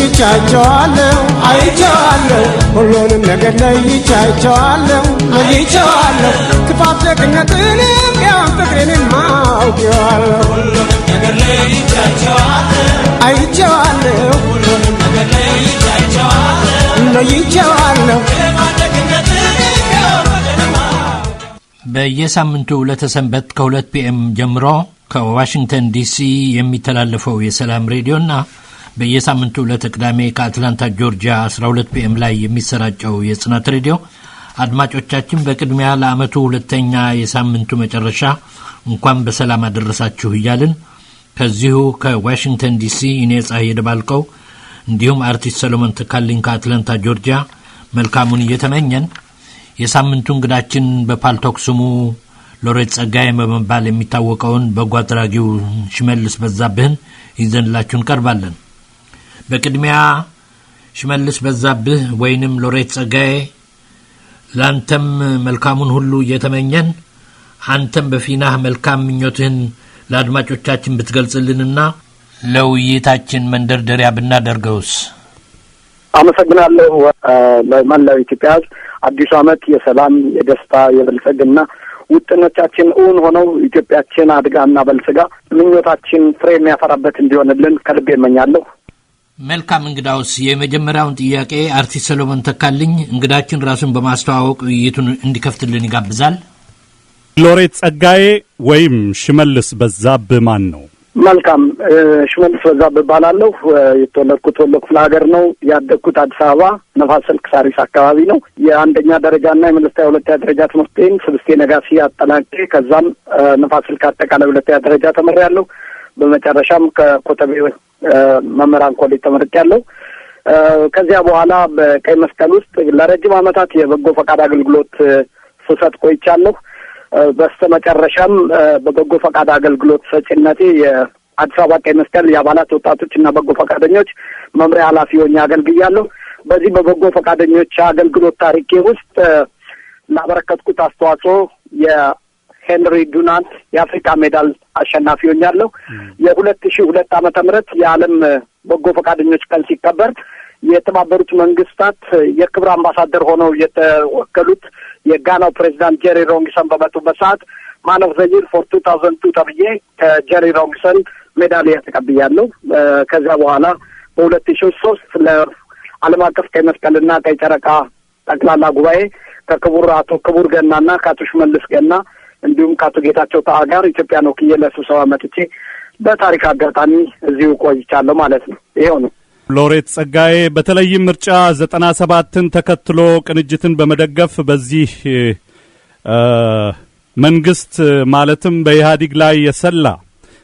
ለይቼ አይቼዋለሁ፣ አይቼዋለሁ። ሁሉንም ነገር ለይቼ አይቼዋለሁ፣ ለይቼዋለሁ። ክፋት ደግነትንም ያን ፍቅሬንም አውቄዋለሁ። አይቼዋለሁ፣ ለይቼዋለሁ። በየሳምንቱ ዕለተ ሰንበት ከ2 PM ጀምሮ ከዋሽንግተን ዲሲ የሚተላለፈው የሰላም ሬዲዮና በየሳምንቱ ዕለተ ቅዳሜ ከአትላንታ ጆርጂያ 12 PM ላይ የሚሰራጨው የጽናት ሬዲዮ አድማጮቻችን፣ በቅድሚያ ለዓመቱ ሁለተኛ የሳምንቱ መጨረሻ እንኳን በሰላም አደረሳችሁ እያልን፣ ከዚሁ ከዋሽንግተን ዲሲ እኔ ፀሐይ ደባልቀው እንዲሁም አርቲስት ሰሎሞን ተካልኝ ከአትላንታ ጆርጂያ መልካሙን እየተመኘን፣ የሳምንቱ እንግዳችን በፓልቶክ ስሙ ሎሬት ጸጋዬ በመባል የሚታወቀውን በጎ አድራጊው ሽመልስ በዛብህን ይዘንላችሁ እንቀርባለን። በቅድሚያ ሽመልስ በዛብህ ወይንም ሎሬት ጸጋዬ፣ ላንተም መልካሙን ሁሉ እየተመኘን፣ አንተም በፊናህ መልካም ምኞትህን ለአድማጮቻችን ብትገልጽልንና ለውይይታችን መንደርደሪያ ብናደርገውስ? አመሰግናለሁ። ለመላው ኢትዮጵያ ሕዝብ አዲሱ ዓመት የሰላም፣ የደስታ፣ የብልጽግና፣ ውጥኖቻችን እውን ሆነው ኢትዮጵያችን አድጋና በልጽጋ ምኞታችን ፍሬ የሚያፈራበት እንዲሆንልን ከልቤ እመኛለሁ። መልካም። እንግዳውስ የመጀመሪያውን ጥያቄ አርቲስት ሰሎሞን ተካልኝ እንግዳችን ራሱን በማስተዋወቅ ውይይቱን እንዲከፍትልን ይጋብዛል። ሎሬት ጸጋዬ ወይም ሽመልስ በዛብህ ማን ነው? መልካም። ሽመልስ በዛብህ እባላለሁ። የተወለድኩት ወሎ ክፍለ ሀገር ነው። ያደግኩት አዲስ አበባ ነፋስ ስልክ ሳሪስ አካባቢ ነው። የአንደኛ ደረጃና የመለስተኛ ሁለተኛ ደረጃ ትምህርቴን ስብስቴ ነጋሲ አጠናቅቄ ከዛም ነፋስ ስልክ አጠቃላይ ሁለተኛ ደረጃ ተምሬያለሁ። በመጨረሻም ከኮተቤ መምህራን ኮሌጅ ተመርቄያለሁ። ከዚያ በኋላ በቀይ መስቀል ውስጥ ለረጅም ዓመታት የበጎ ፈቃድ አገልግሎት ስሰጥ ቆይቻለሁ። በስተ መጨረሻም በበጎ ፈቃድ አገልግሎት ሰጪነቴ የአዲስ አበባ ቀይ መስቀል የአባላት፣ ወጣቶች እና በጎ ፈቃደኞች መምሪያ ኃላፊ ሆኜ አገልግያለሁ። በዚህ በበጎ ፈቃደኞች አገልግሎት ታሪኬ ውስጥ ላበረከትኩት አስተዋጽኦ የሄንሪ ዱናንት የአፍሪካ medal አሸናፊ ሆኛለሁ። የ2002 ዓመተ ምህረት የዓለም በጎ ፈቃደኞች ቀን ሲከበር የተባበሩት መንግስታት የክብር አምባሳደር ሆነው የተወከሉት የጋናው ፕሬዚዳንት ጄሪ ሮሊንግሰን በመጡበት ሰዓት Man of the Year for 2002 ተብዬ ከጄሪ ሮሊንግሰን ሜዳሊያ ተቀብያለሁ። ከዚያ በኋላ በ2003 ለዓለም አቀፍ ቀይ መስቀልና ቀይ ጨረቃ ጠቅላላ ጉባኤ ከክቡር አቶ ክቡር ገናና ከአቶ ሽመልስ ገና እንዲሁም ከአቶ ጌታቸው ተአ ጋር ኢትዮጵያን ወክዬ ለስብሰባ መጥቼ በታሪክ አጋጣሚ እዚሁ ቆይቻለሁ ማለት ነው። ይኸው ነው። ሎሬት ጸጋዬ፣ በተለይም ምርጫ 97ን ተከትሎ ቅንጅትን በመደገፍ በዚህ መንግስት ማለትም በኢህአዴግ ላይ የሰላ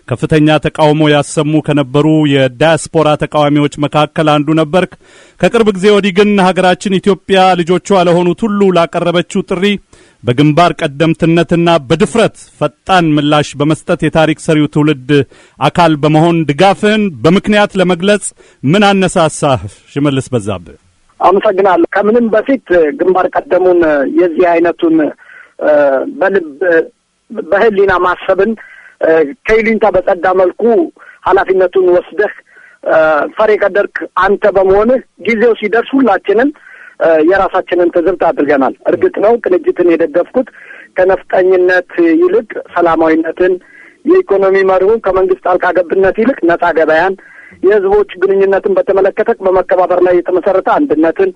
ከፍተኛ ተቃውሞ ያሰሙ ከነበሩ የዳያስፖራ ተቃዋሚዎች መካከል አንዱ ነበርክ። ከቅርብ ጊዜ ወዲህ ግን ሀገራችን ኢትዮጵያ ልጆቿ ለሆኑት ሁሉ ላቀረበችው ጥሪ በግንባር ቀደምትነትና በድፍረት ፈጣን ምላሽ በመስጠት የታሪክ ሰሪው ትውልድ አካል በመሆን ድጋፍህን በምክንያት ለመግለጽ ምን አነሳሳህ? ሽመልስ በዛብህ። አመሰግናለሁ። ከምንም በፊት ግንባር ቀደሙን የዚህ አይነቱን በልብ በህሊና ማሰብን ከይሉኝታ በጸዳ መልኩ ኃላፊነቱን ወስደህ ፈር የቀደድክ አንተ በመሆንህ ጊዜው ሲደርስ ሁላችንም የራሳችንን ትዝብት አድርገናል። እርግጥ ነው ቅንጅትን የደገፍኩት ከነፍጠኝነት ይልቅ ሰላማዊነትን፣ የኢኮኖሚ መርሁን ከመንግስት ጣልቃ ገብነት ይልቅ ነጻ ገበያን፣ የህዝቦች ግንኙነትን በተመለከተ በመከባበር ላይ የተመሰረተ አንድነትን፣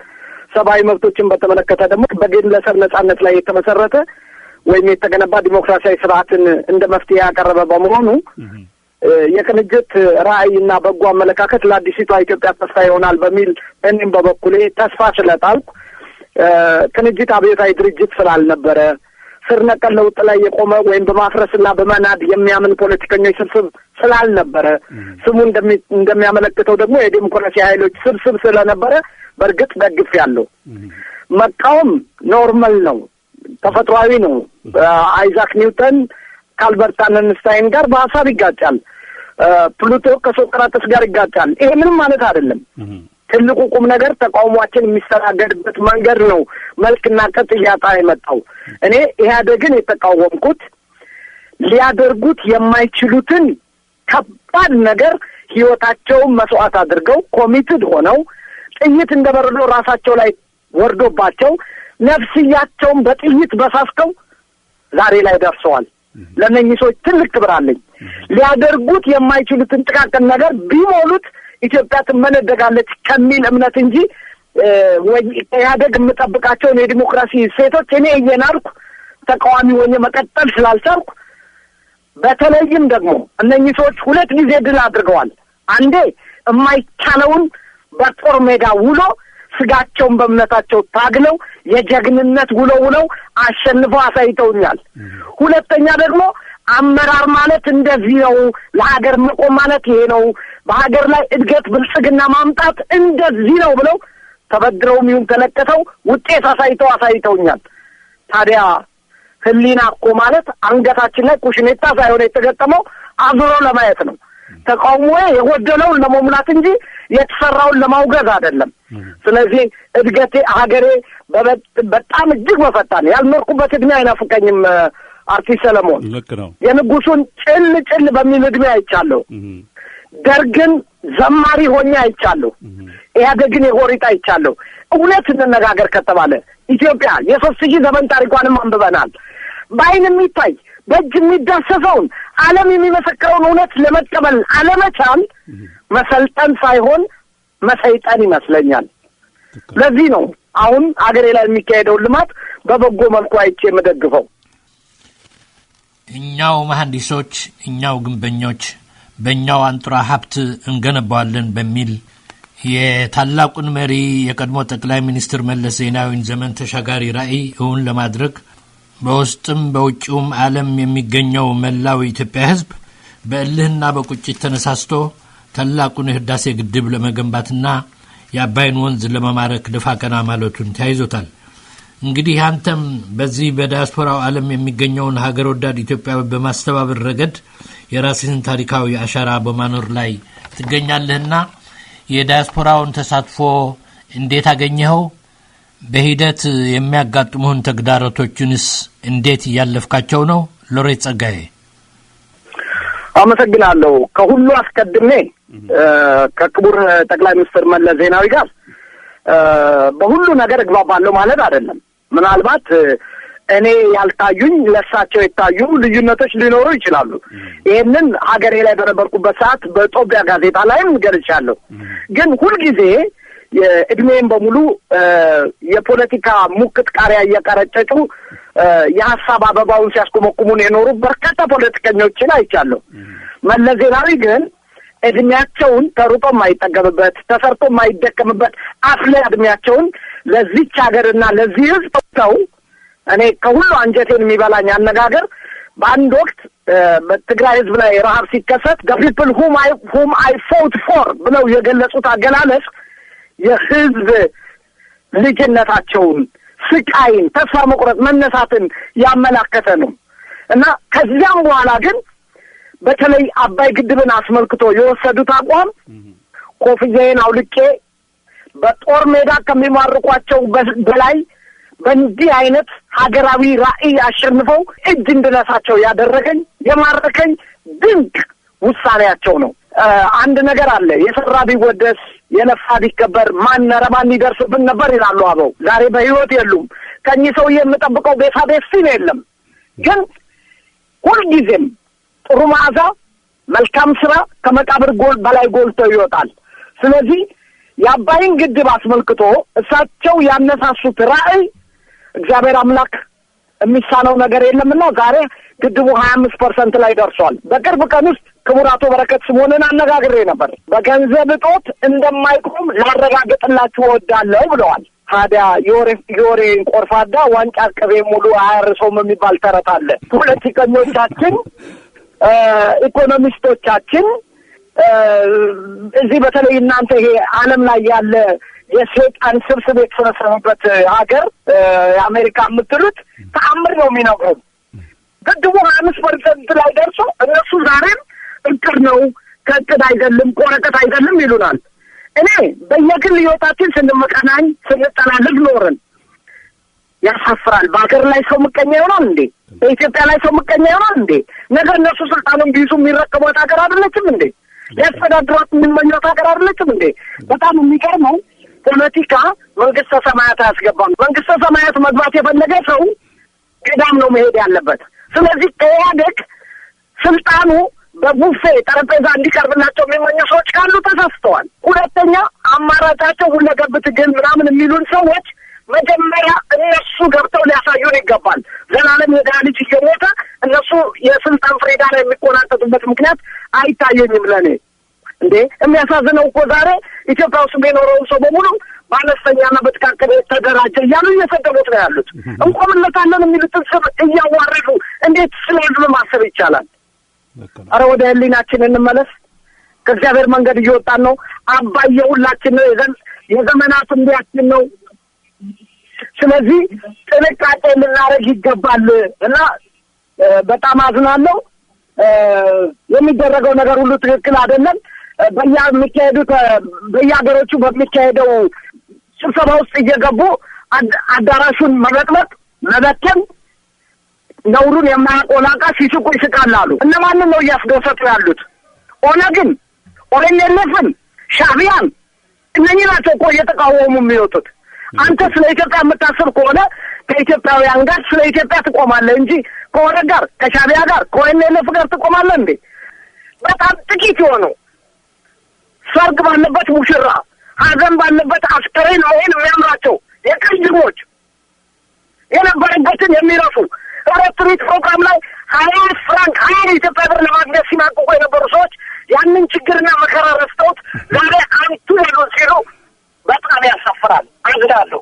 ሰብአዊ መብቶችን በተመለከተ ደግሞ በግለሰብ ነጻነት ላይ የተመሰረተ ወይም የተገነባ ዲሞክራሲያዊ ስርዓትን እንደ መፍትሄ ያቀረበ በመሆኑ የቅንጅት ራዕይና በጎ አመለካከት ለአዲሲቷ ኢትዮጵያ ተስፋ ይሆናል በሚል እኔም በበኩሌ ተስፋ ስለጣልኩ፣ ቅንጅት አብዮታዊ ድርጅት ስላልነበረ፣ ስር ነቀል ለውጥ ላይ የቆመ ወይም በማፍረስና በመናድ የሚያምን ፖለቲከኞች ስብስብ ስላልነበረ፣ ስሙ እንደሚያመለክተው ደግሞ የዴሞክራሲ ኃይሎች ስብስብ ስለነበረ በእርግጥ ደግፌያለሁ። መቃወም normal ነው፣ ተፈጥሯዊ ነው። አይዛክ ኒውተን ከአልበርት አንስታይን ጋር በሀሳብ ይጋጫል። ፕሉቶ ከሶቅራጥስ ጋር ይጋጫል። ይሄ ምንም ማለት አይደለም። ትልቁ ቁም ነገር ተቃውሟችን የሚስተናገድበት መንገድ ነው መልክና ቅጥ እያጣ የመጣው። እኔ ኢህአዴግን የተቃወምኩት ሊያደርጉት የማይችሉትን ከባድ ነገር ህይወታቸውን መስዋዕት አድርገው committed ሆነው ጥይት እንደ በረዶ ራሳቸው ላይ ወርዶባቸው ነፍስያቸውን በጥይት በሳስተው ዛሬ ላይ ደርሰዋል። ለእነኚህ ሰዎች ትልቅ ክብር አለኝ። ሊያደርጉት የማይችሉትን ጥቃቅን ነገር ቢሞሉት ኢትዮጵያ ትመነደጋለች ከሚል እምነት እንጂ ኢህአዴግ የምጠብቃቸውን የዲሞክራሲ ሴቶች እኔ እየናድኩ ተቃዋሚ ሆኜ መቀጠል ስላልቻልኩ፣ በተለይም ደግሞ እነኚህ ሰዎች ሁለት ጊዜ ድል አድርገዋል። አንዴ የማይቻለውን በጦር ሜዳ ውሎ ስጋቸውን በእምነታቸው ታግለው የጀግንነት ውሎ ውለው አሸንፈው አሳይተውኛል። ሁለተኛ ደግሞ አመራር ማለት እንደዚህ ነው፣ ለሀገር መቆም ማለት ይሄ ነው፣ በሀገር ላይ እድገት ብልጽግና ማምጣት እንደዚህ ነው ብለው ተበድረውም ይሁን ተለቅተው ውጤት አሳይተውኛል። ታዲያ ህሊና እኮ ማለት አንገታችን ላይ ኩሽኔታ ሳይሆን የተገጠመው አዙሮ ለማየት ነው። ተቃውሞ የጎደለውን ለመሙላት እንጂ የተሰራውን ለማውገዝ አይደለም። ስለዚህ እድገቴ ሀገሬ በጣም እጅግ በፈጣን ያልኖርኩበት እድሜ አይናፍቀኝም። አርቲስት ሰለሞን፣ ልክ ነው። የንጉሱን ጭል ጭል በሚል እድሜ አይቻለሁ። ደርግን ዘማሪ ሆኜ አይቻለሁ። ኢህአዴግን የጎሪጥ አይቻለሁ። እውነት እንነጋገር ከተባለ ኢትዮጵያ የ3000 ዘመን ታሪኳንም አንብበናል። በአይን የሚታይ በእጅ የሚዳሰሰውን ዓለም የሚመሰክረውን እውነት ለመቀበል አለመቻል መሰልጠን ሳይሆን መሰይጠን ይመስለኛል። ለዚህ ነው አሁን አገሬ ላይ የሚካሄደውን ልማት በበጎ መልኩ አይቼ የምደግፈው። እኛው መሐንዲሶች፣ እኛው ግንበኞች፣ በእኛው አንጡራ ሀብት እንገነባዋለን በሚል የታላቁን መሪ የቀድሞ ጠቅላይ ሚኒስትር መለስ ዜናዊን ዘመን ተሻጋሪ ራዕይ እውን ለማድረግ በውስጥም በውጭውም ዓለም የሚገኘው መላው የኢትዮጵያ ሕዝብ በእልህና በቁጭት ተነሳስቶ ታላቁን የህዳሴ ግድብ ለመገንባትና የአባይን ወንዝ ለመማረክ ደፋ ቀና ማለቱን ተያይዞታል። እንግዲህ አንተም በዚህ በዲያስፖራው ዓለም የሚገኘውን ሀገር ወዳድ ኢትዮጵያዊ በማስተባበር ረገድ የራስህን ታሪካዊ አሻራ በማኖር ላይ ትገኛለህና የዲያስፖራውን ተሳትፎ እንዴት አገኘኸው? በሂደት የሚያጋጥሙህን ተግዳሮቶችንስ እንዴት እያለፍካቸው ነው? ሎሬት ጸጋዬ። አመሰግናለሁ። ከሁሉ አስቀድሜ ከክቡር ጠቅላይ ሚኒስትር መለስ ዜናዊ ጋር በሁሉ ነገር እግባባለሁ ማለት አይደለም። ምናልባት እኔ ያልታዩኝ ለእሳቸው የታዩ ልዩነቶች ሊኖሩ ይችላሉ። ይህንን ሀገሬ ላይ በነበርኩበት ሰዓት በጦቢያ ጋዜጣ ላይም ገልጫለሁ። ግን ሁልጊዜ እድሜን በሙሉ የፖለቲካ ሙክት ቃሪያ እየቀረጨጩ የሀሳብ አበባውን ሲያስኮመኩሙን የኖሩ በርካታ ፖለቲከኞችን አይቻለሁ። መለስ ዜናዊ ግን እድሜያቸውን ተሩጦ የማይጠገብበት ተሰርቶ የማይደከምበት አፍላ እድሜያቸውን ለዚች ሀገርና ለዚህ ሕዝብ ሰው እኔ ከሁሉ አንጀቴን የሚበላኝ አነጋገር በአንድ ወቅት በትግራይ ሕዝብ ላይ ረሀብ ሲከሰት "the people whom I fought for" ብለው የገለጹት አገላለጽ የህዝብ ልጅነታቸውን፣ ስቃይን፣ ተስፋ መቁረጥ፣ መነሳትን ያመላከተ ነው እና ከዚያም በኋላ ግን በተለይ አባይ ግድብን አስመልክቶ የወሰዱት አቋም ኮፍያዬን አውልቄ በጦር ሜዳ ከሚማርኳቸው በላይ በእንዲህ አይነት ሀገራዊ ራዕይ አሸንፈው እጅ እንድነሳቸው ያደረገኝ የማረከኝ ድንቅ ውሳኔያቸው ነው። አንድ ነገር አለ። የሰራ ቢወደስ የለፋ ቢከበር ማን ኧረ ማን ይደርስብን ነበር ይላሉ አበው። ዛሬ በሕይወት የሉም። ከእኚህ ሰውዬ የምጠብቀው ቤሳ ቤስቲን የለም። ግን ሁልጊዜም ጥሩ መዓዛ፣ መልካም ስራ ከመቃብር ጎል በላይ ጎልቶ ይወጣል። ስለዚህ የአባይን ግድብ አስመልክቶ እሳቸው ያነሳሱት ራዕይ እግዚአብሔር አምላክ የሚሳነው ነገር የለምና ዛሬ ግድቡ 25% ላይ ደርሷል። በቅርብ ቀን ውስጥ ክቡር አቶ በረከት ስምኦንን አነጋግሬ ነበር። በገንዘብ እጦት እንደማይቆም ላረጋግጥላችሁ እወዳለሁ ብለዋል። ታዲያ የወሬን ቆርፋዳ ዋንጫ ቅቤ ሙሉ አያርሰውም የሚባል ተረት አለ። ፖለቲከኞቻችን፣ ኢኮኖሚስቶቻችን እዚህ በተለይ እናንተ ይሄ ዓለም ላይ ያለ የሰይጣን ስብስብ የተሰበሰበበት ሀገር አሜሪካ የምትሉት ተአምር ነው የሚነግሩን። ግድቡ 25% ላይ ደርሶ እነሱ ዛሬም እቅድ ነው፣ ከእቅድ አይደለም፣ ከወረቀት አይደለም ይሉናል። እኔ በየግል ህይወታችን ስንመቀናኝ ስንጠላለፍ ኖርን። ያሳፍራል። በሀገር ላይ ሰው ምቀኛ ይሆናል እንዴ? በኢትዮጵያ ላይ ሰው ምቀኛ ይሆናል እንዴ? ነገ እነሱ ስልጣኑን ቢይዙ የሚረከቧት ሀገር አይደለችም እንዴ? ሊያስተዳድሯት የሚመኟት ሀገር አይደለችም እንዴ? በጣም የሚገርመው ፖለቲካ መንግስተ ሰማያት አያስገባም። መንግስተ ሰማያት መግባት የፈለገ ሰው ገዳም ነው መሄድ ያለበት። ስለዚህ ከኢህአዴግ ስልጣኑ በቡፌ ጠረጴዛ እንዲቀርብላቸው የሚመኙ ሰዎች ካሉ ተሳስተዋል። ሁለተኛ አማራጫቸው ሁለገብ ትግል ምናምን የሚሉን ሰዎች መጀመሪያ እነሱ ገብተው ሊያሳዩን ይገባል። ዘላለም የድሃ ልጅ እየሞተ እነሱ የስልጣን ፍሬዳ ላይ የሚቆናጠጡበት ምክንያት አይታየኝም ለእኔ። እንዴ የሚያሳዝነው እኮ ዛሬ ኢትዮጵያ ውስጥ የሚኖረውን ሰው በሙሉ በአነስተኛና በጥቃቅን ተደራጀ እያሉ እየሰደቡት ነው ያሉት። እንቆምለታለን የሚሉትን ስም እያዋረዱ እንዴት ስለ ህዝብ ማሰብ ይቻላል? አረ ወደ ህሊናችን እንመለስ። ከእግዚአብሔር መንገድ እየወጣን ነው። አባይ የሁላችን ነው፣ የዘመናት እንቢያችን ነው። ስለዚህ ጥንቃቄ ልናደርግ ይገባል እና በጣም አዝናለሁ። የሚደረገው ነገር ሁሉ ትክክል አይደለም። በየሚካሄዱት በየሀገሮቹ በሚካሄደው ስብሰባ ውስጥ እየገቡ አዳራሹን መበጥበጥ፣ መበተን ነውሩን የማያውቀው ላቃ ሲስቁ ይስቃል አሉ። እነማንን ነው እያስደሰቱ ያሉት? ኦነግን፣ ኦኤንኤልኤፍን፣ ሻዕቢያን እነኚህ ናቸው እኮ እየተቃወሙ የሚወጡት። አንተ ስለ ኢትዮጵያ የምታስብ ከሆነ ከኢትዮጵያውያን ጋር ስለ ኢትዮጵያ ትቆማለህ እንጂ ከኦነግ ጋር፣ ከሻዕቢያ ጋር፣ ከኦኤንኤልኤፍ ጋር ትቆማለህ እንዴ? በጣም ጥቂት የሆነው ሰርግ ባለበት ሙሽራ፣ ሀዘን ባለበት አስከሬን መሆን የሚያምራቸው የቅርጅሞች የነበረበትን የሚረሱ ህብረት ፕሮግራም ላይ 20 ፍራንክ 20 ኢትዮጵያ ብር ለማግኘት ሲማቅቁ የነበሩ ሰዎች ያንን ችግርና መከራ ረስተውት ዛሬ አንቱ ያሉን ሲሉ በጣም ያሳፍራል። አዝናለሁ።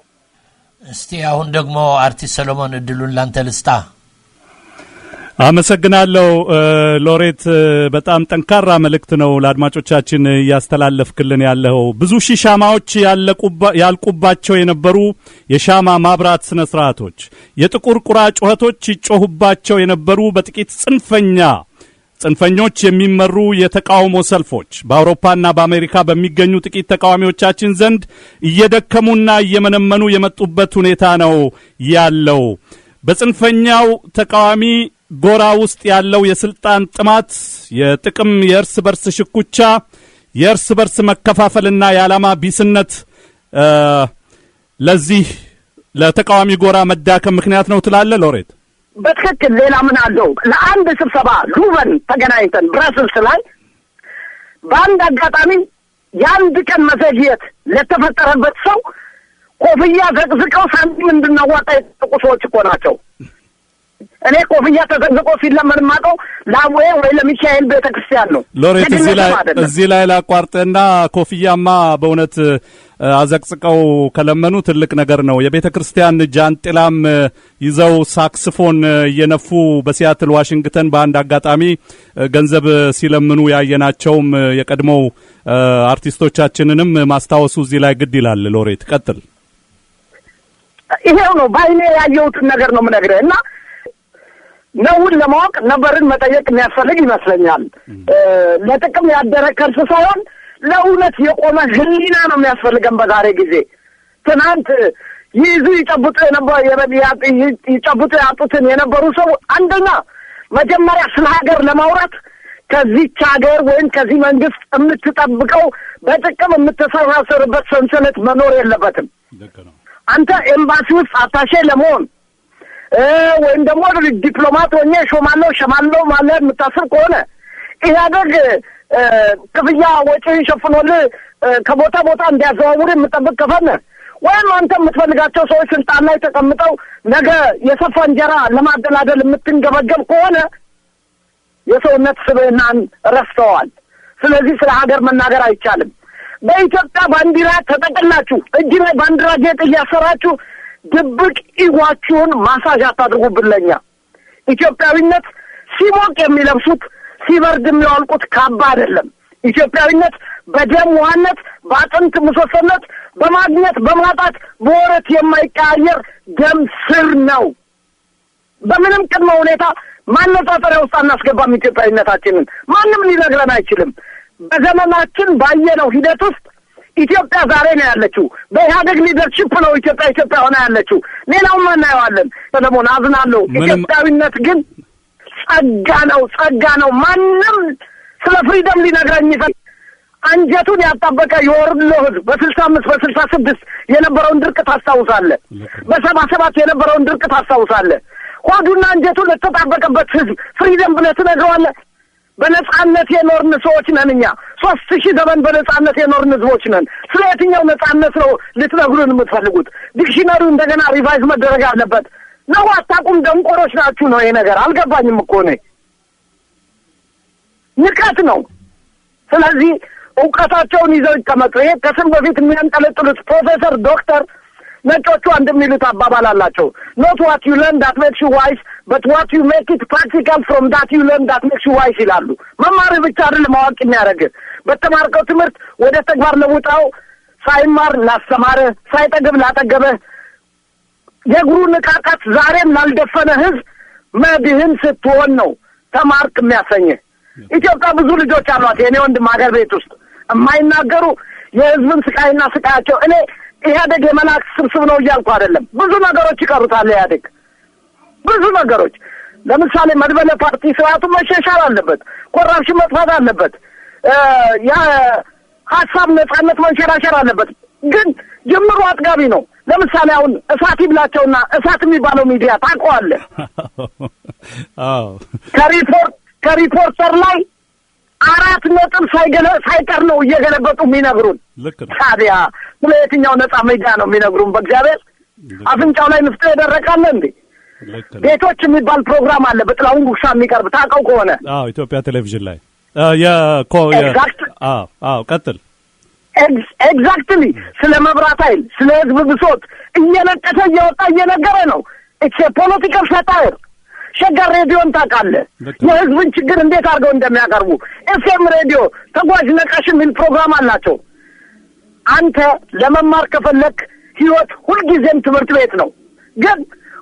እስቲ አሁን ደግሞ አርቲስት ሰሎሞን እድሉን ላንተ ልስጣ። አመሰግናለሁ ሎሬት፣ በጣም ጠንካራ መልእክት ነው ለአድማጮቻችን እያስተላለፍክልን ያለው። ብዙ ሺህ ሻማዎች ያልቁባቸው የነበሩ የሻማ ማብራት ስነ ስርዓቶች፣ የጥቁር ቁራ ጩኸቶች ይጮሁባቸው የነበሩ በጥቂት ጽንፈኞች የሚመሩ የተቃውሞ ሰልፎች በአውሮፓና በአሜሪካ በሚገኙ ጥቂት ተቃዋሚዎቻችን ዘንድ እየደከሙና እየመነመኑ የመጡበት ሁኔታ ነው ያለው። በጽንፈኛው ተቃዋሚ ጎራ ውስጥ ያለው የስልጣን ጥማት፣ የጥቅም የእርስ በርስ ሽኩቻ፣ የእርስ በርስ መከፋፈልና የዓላማ ቢስነት ለዚህ ለተቃዋሚ ጎራ መዳከም ምክንያት ነው ትላለህ ሎሬት? በትክክል። ሌላ ምን አለው? ለአንድ ስብሰባ ሉቨን ተገናኝተን ብራስልስ ላይ በአንድ አጋጣሚ የአንድ ቀን መዘግየት ለተፈጠረበት ሰው ኮፍያ ዘቅዝቀው ሳንቲም እንድናዋጣ የጠየቁ ሰዎች እኮ ናቸው። እኔ ኮፍያ ተዘቅዝቆ ሲለመን የማውቀው ለአቡዬ ወይ ለሚካኤል ቤተክርስቲያን ነው። ሎሬት እዚህ ላይ ላቋርጥና ኮፍያማ በእውነት አዘቅዝቀው ከለመኑ ትልቅ ነገር ነው። የቤተክርስቲያን ጃንጥላም ይዘው ሳክስፎን እየነፉ በሲያትል ዋሽንግተን በአንድ አጋጣሚ ገንዘብ ሲለምኑ ያየናቸውም የቀድሞው አርቲስቶቻችንንም ማስታወሱ እዚህ ላይ ግድ ይላል። ሎሬት ቀጥል። ይሄው ነው ባይኔ ያየሁትን ነገር ነው የምነግርህ። እና ነውን ለማወቅ ነበርን መጠየቅ የሚያስፈልግ ይመስለኛል። ለጥቅም ያደረ ከርስ ሳይሆን ለእውነት የቆመ ህሊና ነው የሚያስፈልገን በዛሬ ጊዜ። ትናንት ይይዙ ይጨብጡ ይጨብጡ ያጡትን የነበሩ ሰው አንደኛ መጀመሪያ ስለ ሀገር ለማውራት ከዚች ሀገር ወይም ከዚህ መንግስት የምትጠብቀው በጥቅም የምትሰራሰርበት ሰንሰለት መኖር የለበትም። አንተ ኤምባሲ ውስጥ አታሼ ለመሆን ወይም ደግሞ ዲፕሎማት ሆኜ ሾማለሁ ሸማለሁ ማለት የምታስብ ከሆነ ኢህአዴግ ክፍያ ወጪን ሸፍኖልህ ከቦታ ቦታ እንዲያዘዋውር የምጠብቅ ከፈነ ወይም አንተ የምትፈልጋቸው ሰዎች ስልጣን ላይ ተቀምጠው ነገ የሰፋ እንጀራ ለማደላደል የምትንገበገብ ከሆነ የሰውነት ስብዕናን ረስተዋል። ስለዚህ ስለ ሀገር መናገር አይቻልም። በኢትዮጵያ ባንዲራ ተጠቅላችሁ እጅ ላይ ባንዲራ ጌጥ እያሰራችሁ ድብቅ ኢጓችሁን ማሳጅ አታድርጉብን። ለኛ ኢትዮጵያዊነት ሲሞቅ የሚለብሱት ሲበርድ የሚያወልቁት ካባ አይደለም። ኢትዮጵያዊነት በደም ውሃነት፣ በአጥንት ምሰሶነት፣ በማግኘት በማጣት በወረት የማይቀያየር ደም ስር ነው። በምንም ቅድመ ሁኔታ ማነጻጸሪያ ውስጥ አናስገባም ኢትዮጵያዊነታችንን። ማንም ሊነግረን አይችልም። በዘመናችን ባየነው ሂደት ውስጥ ኢትዮጵያ ዛሬ ነው ያለችው። በኢህአዴግ leadership ነው ኢትዮጵያ ኢትዮጵያ ሆና ያለችው። ሌላውም እናየዋለን። ሰለሞን አዝናለሁ። ኢትዮጵያዊነት ግን ጸጋ ነው፣ ጸጋ ነው። ማንም ስለ freedom ሊነግረኝ ይፈልግ አንጀቱን ያጣበቀ የወሎ ህዝብ በ65 በ66 የነበረውን ድርቅ ታስታውሳለህ። በ77 የነበረውን ድርቅ ታስታውሳለህ። ሆዱና አንጀቱ ለተጣበቀበት ህዝብ freedom ብለህ ትነግረዋለህ። በነጻነት የኖርን ሰዎች ነን እኛ። 3000 ዘመን በነጻነት የኖርን ህዝቦች ነን። ስለ የትኛው ነጻነት ነው ልትነግሩን የምትፈልጉት? Dictionary ው እንደገና revise መደረግ አለበት ነው። አታውቁም፣ ደንቆሮች ናችሁ ነው ይሄ ነገር። አልገባኝም እኮ እኔ፣ ንቀት ነው። ስለዚህ እውቀታቸውን ይዘው ይቀመጡ። ይሄ ከስም በፊት የሚያንጠለጥሉት ፕሮፌሰር፣ ዶክተር፣ ነጮቹ አንድ የሚሉት አባባል አላቸው። "Not what you learn that makes you wise, but what you make it practical from that you learn that makes you wise" ይላሉ። መማርህ ብቻ አይደለም አዋቂ የሚያደርግህ፣ በተማርከው ትምህርት ወደ ተግባር ለውጣው። ሳይማር ላስተማርህ፣ ሳይጠግብ ላጠገበህ፣ የእግሩ ንቃቃት ዛሬም ላልደፈነ ህዝብ መድህን ስትሆን ነው ተማርክ የሚያሰኝህ። ኢትዮጵያ ብዙ ልጆች አሏት የእኔ ወንድም፣ ሀገር ቤት ውስጥ የማይናገሩ የህዝብን ስቃይና ስቃያቸው። እኔ ኢህአዴግ የመላእክት ስብስብ ነው እያልኩ አይደለም። ብዙ ነገሮች ይቀሩታል ኢህአዴግ፣ ብዙ ነገሮች። ለምሳሌ መድበለ ፓርቲ ስርዓቱ መሻሻል አለበት። Corruption መጥፋት አለበት። የሀሳብ ነጻነት መንሸራሸር አለበት። ግን ጅምሩ አጥጋቢ ነው። ለምሳሌ አሁን እሳት ይብላቸውና እሳት የሚባለው ሚዲያ ታውቀዋለህ? አዎ። ከሪፖርተር ላይ 4 ነጥብ ሳይቀር ነው እየገለበጡ የሚነግሩን። ልክ ነው። ታዲያ ስለ የትኛው ነጻ ሚዲያ ነው የሚነግሩን? በእግዚአብሔር፣ አፍንጫው ላይ ንፍጦ የደረቃለ እንዴ? ልክ ነው። ቤቶች የሚባል ፕሮግራም አለ በጥላሁን ጉግሳ የሚቀርብ፣ ታውቀው ከሆነ። አዎ፣ ኢትዮጵያ ቴሌቪዥን ላይ የኮ Exact. አዎ፣ ቀጥል። Exactly፣ ስለ መብራት ኃይል፣ ስለ ህዝብ ብሶት እየነቀሰ እየወጣ እየነገረ ነው። It's political satire። ሸገር ሬዲዮን ታውቃለህ? ልክ ነው። የህዝብን ችግር እንዴት አድርገው እንደሚያቀርቡ። ኤፍኤም ሬዲዮ ተጓዥ ነቃሽ የሚል ፕሮግራም አላቸው። አንተ ለመማር ከፈለክ ህይወት ሁልጊዜም ትምህርት ቤት ነው። ግን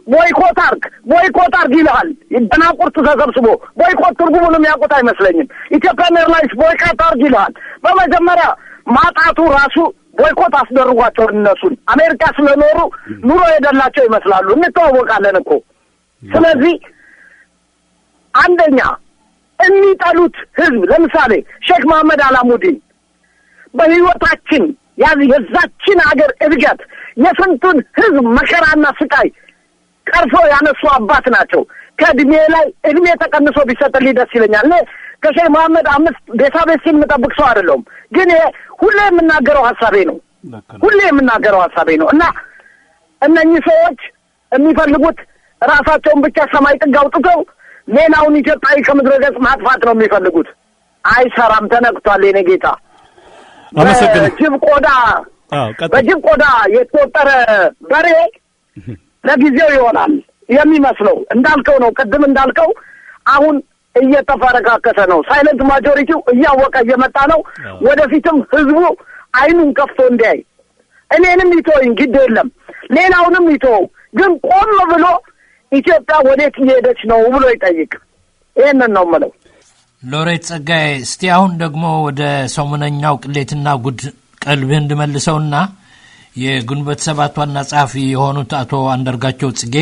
boycott አርግ፣ boycott አርግ ይልሃል። ደናቁርት ተሰብስቦ boycott ትርጉሙን የሚያውቁት አይመስለኝም። Ethiopian Airlines boycott አርግ ይልሃል። በመጀመሪያ ማጣቱ ራሱ boycott አስደርጓቸው እነሱን። አሜሪካ ስለኖሩ ኑሮ የደላቸው ይመስላሉ። እንተዋወቃለን እኮ። ስለዚህ አንደኛ የሚጠሉት ህዝብ፣ ለምሳሌ ሼክ መሐመድ አላሙዲን በህይወታችን የዛችን ሀገር እድገት የስንቱን ህዝብ መከራና ስቃይ ቀርፎ ያነሱ አባት ናቸው። ከእድሜ ላይ እድሜ ተቀንሶ ቢሰጥልኝ ደስ ይለኛል። እኔ ከሼክ መሐመድ አምስት ቤሳቤስቲ የምጠብቅ ሰው አይደለሁም። ግን ይሄ ሁሌ የምናገረው ሀሳቤ ነው። ልክ ነው። ሁሌ የምናገረው ሀሳቤ ነው እና እነኚህ ሰዎች የሚፈልጉት ራሳቸውን ብቻ ሰማይ ጥግ አውጥተው ሌላውን ኢትዮጵያዊ ከምድረ ገጽ ማጥፋት ነው የሚፈልጉት። አይሰራም። ተነቅቷል። የኔ ጌታ። አመሰግናለሁ። በጅብ ቆዳ አዎ፣ ቀጥል። በጅብ ቆዳ የተወጠረ በሬ ለጊዜው ይሆናል የሚመስለው። እንዳልከው ነው፣ ቅድም እንዳልከው አሁን እየተፈረካከሰ ነው። Silent majority ው እያወቀ እየመጣ ነው። ወደፊትም ህዝቡ አይኑን ከፍቶ እንዲያይ፣ እኔንም ይተወኝ ግድ የለም፣ ሌላውንም ይተወው፣ ግን ቆም ብሎ ኢትዮጵያ ወዴት እየሄደች ነው ብሎ ይጠይቅ። ይህንን ነው የምለው። ሎሬት ጸጋዬ፣ እስቲ አሁን ደግሞ ወደ ሰሞነኛው ቅሌትና ጉድ ቀልብህ እንድመልሰውና የግንቦት ሰባት ዋና ጸሐፊ የሆኑት አቶ አንዳርጋቸው ጽጌ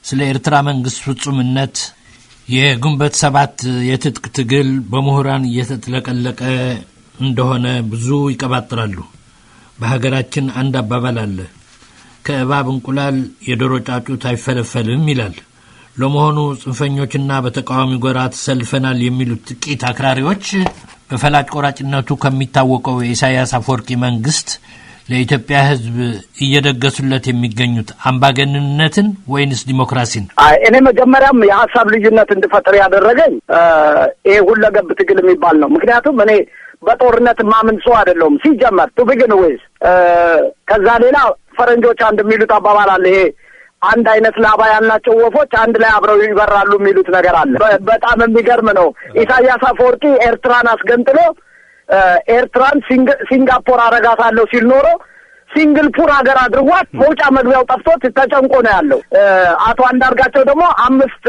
ስለ ኤርትራ መንግስት ፍጹምነት፣ የግንቦት ሰባት የትጥቅ ትግል በምሁራን እየተጥለቀለቀ እንደሆነ ብዙ ይቀባጥራሉ። በሀገራችን አንድ አባባል አለ። ከእባብ እንቁላል የዶሮ ጫጩት አይፈለፈልም ይላል። ለመሆኑ ጽንፈኞችና በተቃዋሚ ጎራ ተሰልፈናል የሚሉት ጥቂት አክራሪዎች በፈላጭ ቆራጭነቱ ከሚታወቀው የኢሳያስ አፈወርቂ መንግስት ለኢትዮጵያ ሕዝብ እየደገሱለት የሚገኙት አምባገነንነትን ወይንስ ዲሞክራሲን? አይ፣ እኔ መጀመሪያም የሀሳብ ልዩነት እንድፈጥር ያደረገኝ ይሄ ሁለገብ ትግል የሚባል ነው። ምክንያቱም እኔ በጦርነት ማምን ሰው አይደለሁም ሲጀመር፣ to begin with። ከዛ ሌላ ፈረንጆች አንድ የሚሉት አባባል አለ። ይሄ አንድ አይነት ላባ ያላቸው ወፎች አንድ ላይ አብረው ይበራሉ የሚሉት ነገር አለ። በጣም የሚገርም ነው። ኢሳያስ አፈወርቂ ኤርትራን አስገንጥሎ ኤርትራን ሲንጋፖር አረጋታለሁ ሲል ኖሮ single poor ሀገር አድርጓት መውጫ መግቢያው ጠፍቶት ተጨንቆ ነው ያለው። አቶ አንዳርጋቸው ደግሞ አምስት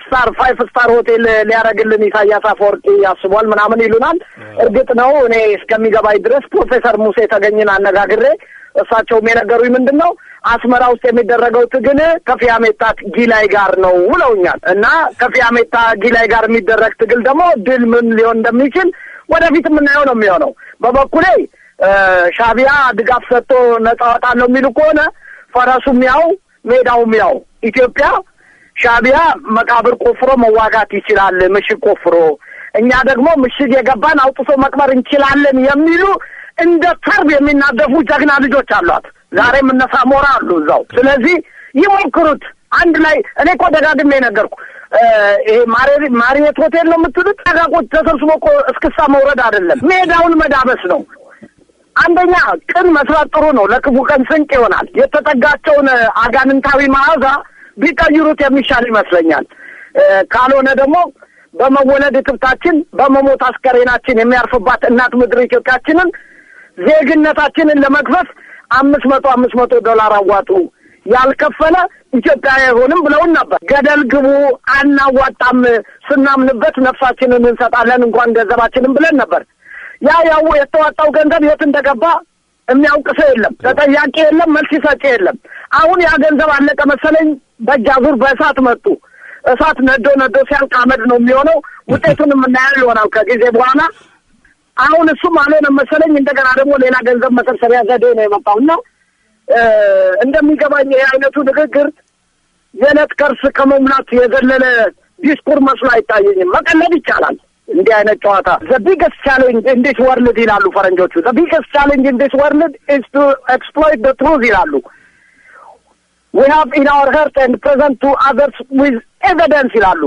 star five star ሆቴል ሊያደርግልን ኢሳያስ አፈወርቂ ያስቧል ምናምን ይሉናል። እርግጥ ነው እኔ እስከሚገባኝ ድረስ ፕሮፌሰር ሙሴ ተገኝን አነጋግሬ እሳቸውም የነገሩኝ ምንድን ነው፣ አስመራ ውስጥ የሚደረገው ትግል ከፊያሜታ ጊላይ ጋር ነው ብለውኛል። እና ከፊያሜታ ጊላይ ጋር የሚደረግ ትግል ደግሞ ድል ምን ሊሆን እንደሚችል ወደፊት የምናየው ነው የሚሆነው። በበኩሌ ሻዕቢያ ድጋፍ ሰጥቶ ነጻ ወጣለሁ የሚሉ ከሆነ ፈረሱም ያው ሜዳውም ያው። ኢትዮጵያ ሻዕቢያ መቃብር ቆፍሮ መዋጋት ይችላል፣ ምሽግ ቆፍሮ፣ እኛ ደግሞ ምሽግ የገባን አውጥቶ መቅበር እንችላለን የሚሉ እንደ ተርብ የሚናደፉ ጀግና ልጆች አሏት። ዛሬም እነ ሳሞራ አሉ እዛው። ስለዚህ ይሞክሩት አንድ ላይ። እኔ እኮ ደጋግሜ ነገርኩ። ይሄ ማሪየት ሆቴል ነው የምትሉት ተጋቆች ተሰብስቦ እኮ እስክስታ መውረድ አይደለም፣ ሜዳውን መዳበስ ነው። አንደኛ ቅን መስራት ጥሩ ነው፣ ለክፉ ቀን ስንቅ ይሆናል። የተጠጋቸውን አጋንንታዊ መዓዛ ቢቀይሩት የሚሻል ይመስለኛል። ካልሆነ ደግሞ በመወለድ እትብታችን በመሞት አስከሬናችን የሚያርፍባት እናት ምድር ኢትዮጵያችንን ዜግነታችንን ለመግፈፍ $500 አዋጡ፣ ያልከፈለ ኢትዮጵያ አይሆንም ብለውን ነበር። ገደል ግቡ አናዋጣም፣ ስናምንበት ነፍሳችንን እንሰጣለን እንኳን ገንዘባችንን ብለን ነበር። ያ ያው የተዋጣው ገንዘብ የት እንደገባ የሚያውቅ ሰው የለም፣ ተጠያቂ የለም፣ መልስ ሰጪ የለም። አሁን ያ ገንዘብ አለቀ መሰለኝ፣ በእጅ አዙር በእሳት መጡ። እሳት ነዶ ነዶ ሲያልቅ አመድ ነው የሚሆነው። ውጤቱን የምናየው ይሆናል ከጊዜ በኋላ። አሁን እሱም አልሆነም መሰለኝ፣ እንደገና ደግሞ ሌላ ገንዘብ መሰብሰቢያ ዘዴ ነው የመጣውና እንደሚገባኝ ይሄ አይነቱ ንግግር የዕለት ከርስ ከመሙላት የዘለለ ዲስኩር መስሎ አይታየኝም። መቀለድ ይቻላል እንዲህ አይነት ጨዋታ። "The biggest challenge in this world" ይላሉ ፈረንጆቹ። "The biggest challenge in this world is to exploit the truth" ይላሉ። "We have in our heart and present to others with evidence" ይላሉ።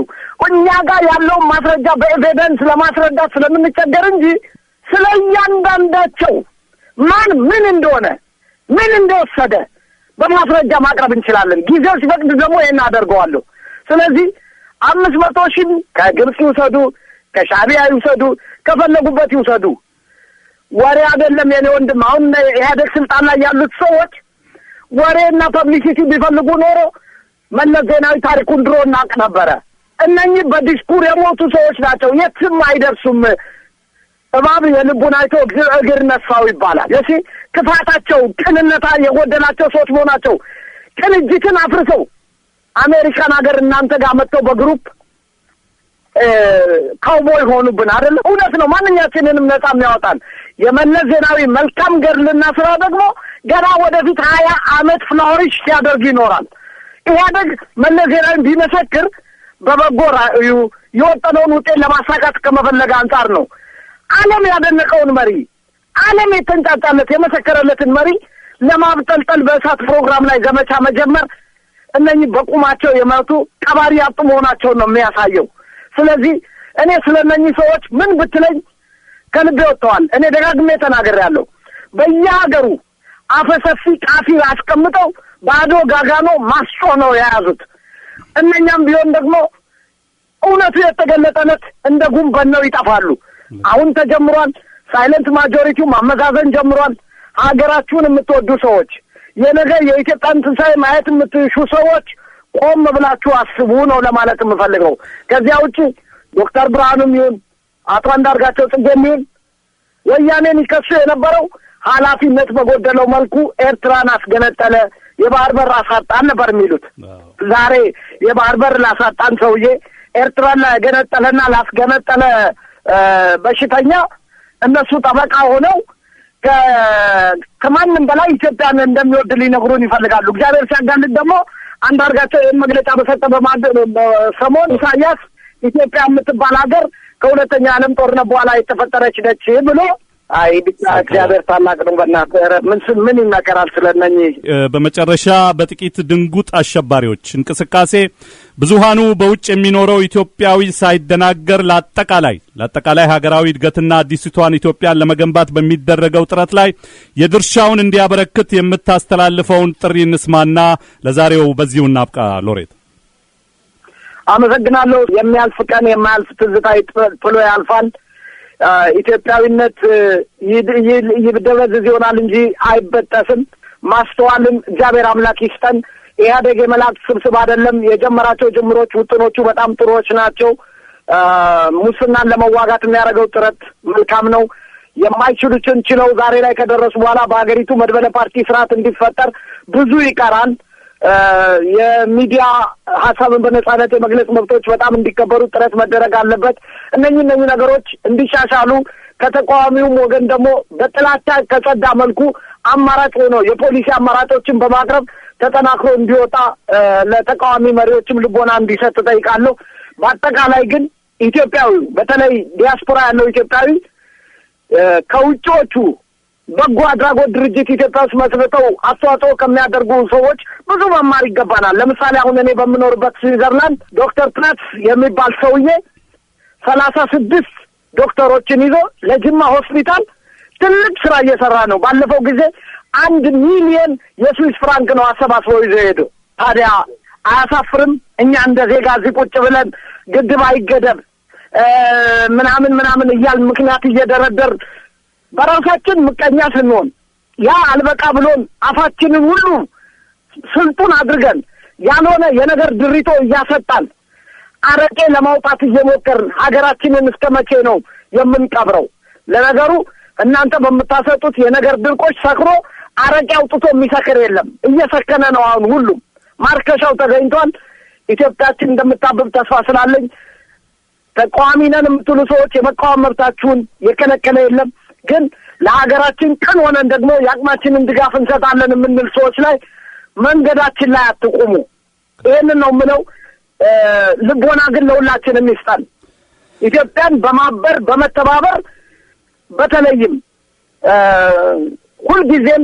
እኛ ጋር ያለውን ማስረጃ በ evidence ለማስረዳት ስለምንቸገር እንጂ ስለ እያንዳንዳቸው ማን ምን እንደሆነ፣ ምን እንደወሰደ በማስረጃ ማቅረብ እንችላለን። ጊዜው ሲፈቅድ ደግሞ ይሄን አደርገዋለሁ። ስለዚህ 500,000 ከግብፅ ይውሰዱ፣ ከሻዕቢያ ይውሰዱ፣ ከፈለጉበት ይውሰዱ። ወሬ አይደለም የኔ ወንድም። አሁን ኢህአዴግ ስልጣን ላይ ያሉት ሰዎች ወሬና publicity ቢፈልጉ ኖሮ መለስ ዜናዊ ታሪኩን ድሮ እናውቅ ነበረ። እነኚህ በዲስኩር የሞቱ ሰዎች ናቸው። የትም አይደርሱም። እባብ የልቡን አይቶ እግር ነሳው ይባላል። የሲ ክፋታቸው ቅንነታ የጎደላቸው ሰዎች መሆናቸው ቅንጅትን አፍርሰው አሜሪካን ሀገር እናንተ ጋር መጥተው በ group cowboy ሆኑብን አይደለ? እውነት ነው። ማንኛችንንም ነጻ የሚያወጣን የመለስ ዜናዊ መልካም ገድልና ስራ ደግሞ ገና ወደፊት 20 አመት flourish ሲያደርግ ይኖራል። ኢህአደግ መለስ ዜናዊን ቢመሰክር በበጎ ራዕዩ የወጠነውን ውጤት ለማሳካት ከመፈለግ አንጻር ነው። ዓለም ያደነቀውን መሪ፣ ዓለም የተንጫጫለት የመሰከረለትን መሪ ለማብጠልጠል በእሳት ፕሮግራም ላይ ዘመቻ መጀመር እነኚህ በቁማቸው የመቱ ቀባሪ ያጡ መሆናቸውን ነው የሚያሳየው። ስለዚህ እኔ ስለ እነኚህ ሰዎች ምን ብትለኝ ከልቤ ወጥተዋል። እኔ ደጋግሜ ተናግሬያለሁ። በየሀገሩ አፈሰፊ ቃፊር አስቀምጠው ባዶ ጋጋኖ ማስጮህ ነው የያዙት። እነኛም ቢሆን ደግሞ እውነቱ የተገለጠለት እንደ ጉም በነው ይጠፋሉ። አሁን ተጀምሯል። Silent majority ው ማመዛዘን ጀምሯል። ሀገራችሁን የምትወዱ ሰዎች፣ የነገ የኢትዮጵያን ትንሣኤ ማየት የምትሹ ሰዎች ቆም ብላችሁ አስቡ ነው ለማለት የምፈልገው። ከዚያ ውጪ ዶክተር ብርሃኑም ይሁን አቶ አንዳርጋቸው ጽጌም ይሁን ወያኔን ይከሱ የነበረው ኃላፊነት በጎደለው መልኩ ኤርትራን አስገነጠለ፣ የባህር በር አሳጣን ነበር የሚሉት። ዛሬ የባህር በር ላሳጣን ሰውዬ፣ ኤርትራን ለገነጠለና ላስገነጠለ በሽተኛ እነሱ ጠበቃ ሆነው ከማንም በላይ ኢትዮጵያን እንደሚወድ ሊነግሩን ይፈልጋሉ። እግዚአብሔር ሲያጋልጥ ደግሞ አንዳርጋቸው ይህን መግለጫ በሰጠ ሰሞን ኢሳያስ ኢትዮጵያ የምትባል ሀገር ከሁለተኛ ዓለም ጦርነት በኋላ የተፈጠረች ነች ብሎ፣ አይ ብቻ እግዚአብሔር ታላቅ ነው። በእናትህ ኧረ ምን ምን ይነገራል ስለነኚህ? በመጨረሻ በጥቂት ድንጉጥ አሸባሪዎች እንቅስቃሴ ብዙሃኑ በውጭ የሚኖረው ኢትዮጵያዊ ሳይደናገር ለአጠቃላይ ሀገራዊ እድገትና አዲሲቷን ኢትዮጵያን ለመገንባት በሚደረገው ጥረት ላይ የድርሻውን እንዲያበረክት የምታስተላልፈውን ጥሪ እንስማና ለዛሬው በዚሁ እናብቃ። ሎሬት። አመሰግናለሁ። የሚያልፍ ቀን የማያልፍ ትዝታ ጥሎ ያልፋል። ኢትዮጵያዊነት ይደበዝዝ ይሆናል እንጂ አይበጠስም። ማስተዋልን እግዚአብሔር አምላክ ይስጠን። ኢህአዴግ የመላእክት ስብስብ አይደለም። የጀመራቸው ጅምሮች፣ ውጥኖቹ በጣም ጥሩዎች ናቸው። ሙስናን ለመዋጋት የሚያደርገው ጥረት መልካም ነው። የማይችሉትን ችለው ዛሬ ላይ ከደረሱ በኋላ በሀገሪቱ መድበለ ፓርቲ ስርዓት እንዲፈጠር ብዙ ይቀራል። የሚዲያ ሀሳብን በነጻነት የመግለጽ መብቶች በጣም እንዲከበሩ ጥረት መደረግ አለበት። እነኚህ ነገሮች እንዲሻሻሉ ከተቃዋሚውም ወገን ደግሞ በጥላቻ ከጸዳ መልኩ አማራጭ ሆኖ የፖሊሲ አማራጮችን በማቅረብ ተጠናክሮ እንዲወጣ ለተቃዋሚ መሪዎችም ልቦና እንዲሰጥ እጠይቃለሁ። በአጠቃላይ ግን ኢትዮጵያዊ በተለይ ዲያስፖራ ያለው ኢትዮጵያዊ ከውጪዎቹ በጎ አድራጎት ድርጅት ኢትዮጵያ ውስጥ መስርተው አስተዋጽኦ ከሚያደርጉ ሰዎች ብዙ መማር ይገባናል። ለምሳሌ አሁን እኔ በምኖርበት ስዊዘርላንድ ዶክተር ፕላትስ የሚባል ሰውዬ 36 ዶክተሮችን ይዞ ለጅማ ሆስፒታል ትልቅ ስራ እየሰራ ነው። ባለፈው ጊዜ 1 ሚሊዮን የስዊስ ፍራንክ ነው አሰባስበው ይዞ ሄዶ። ታዲያ አያሳፍርም? እኛ እንደ ዜጋ እዚህ ቁጭ ብለን ግድብ አይገደብ ምናምን ምናምን እያልን ምክንያት እየደረደር በራሳችን ምቀኛ ስንሆን ያ አልበቃ ብሎን አፋችንን ሁሉ ስልጡን አድርገን ያልሆነ የነገር ድሪቶ እያሰጣን አረቄ ለማውጣት እየሞከርን ሀገራችንን እስከ መቼ ነው የምንቀብረው? ለነገሩ እናንተ በምታሰጡት የነገር ድርቆች ሰክሮ አረቄ አውጥቶ የሚሰክር የለም። እየሰከነ ነው አሁን ሁሉም ማርከሻው ተገኝቷል። ኢትዮጵያችን እንደምታብብ ተስፋ ስላለኝ ተቃዋሚ ነን የምትሉ ሰዎች የመቃወም መብታችሁን የከለከለ የለም። ግን ለሀገራችን ቅን ሆነን ደግሞ የአቅማችንን ድጋፍ እንሰጣለን የምንል ሰዎች ላይ መንገዳችን ላይ አትቁሙ። ይሄንን ነው የምለው። ልቦና ግን ለሁላችንም ይስጠን። ኢትዮጵያን በማበር በመተባበር በተለይም ሁልጊዜም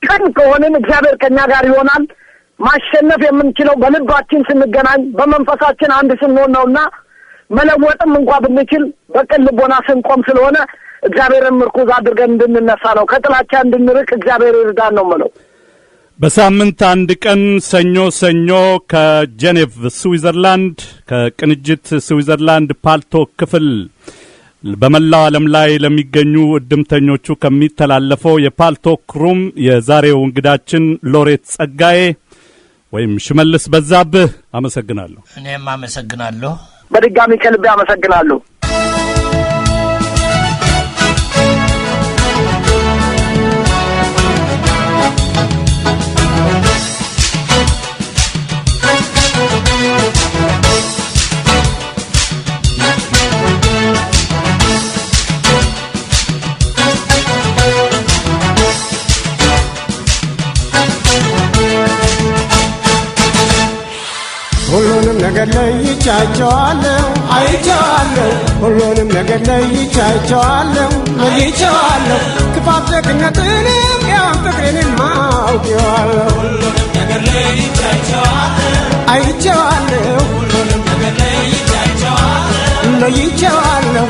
ቅን ከሆንን እግዚአብሔር ከኛ ጋር ይሆናል። ማሸነፍ የምንችለው በልባችን ስንገናኝ በመንፈሳችን አንድ ስንሆን ነውና መለወጥም እንኳን ብንችል በቅን ልቦና ስንቆም ስለሆነ እግዚአብሔርን ምርኩዝ አድርገን እንድንነሳ ነው። ከጥላቻ እንድንርቅ እግዚአብሔር ይርዳን ነው የምለው። በሳምንት አንድ ቀን ሰኞ ሰኞ ከጄኔቭ ስዊዘርላንድ ከቅንጅት ስዊዘርላንድ ፓልቶ ክፍል በመላው ዓለም ላይ ለሚገኙ እድምተኞቹ ከሚተላለፈው የፓልቶክ room የዛሬው እንግዳችን ሎሬት ጸጋዬ ወይም ሽመልስ በዛብህ አመሰግናለሁ። እኔም አመሰግናለሁ። በድጋሚ ከልቤ አመሰግናለሁ። ሁሉንም ነገር ለይቻቸዋለሁ አይቼዋለሁ። ሁሉንም ነገር ለይቻቸዋለሁ ለይቼዋለሁ። ክፋት ደግነትንም ያን ፍቅሬንም አውቄዋለሁ። ሁሉንም ነገር ለይቻቸዋለሁ አይቼዋለሁ። ሁሉንም ነገር ለይቻቸዋለሁ ለይቼዋለሁ።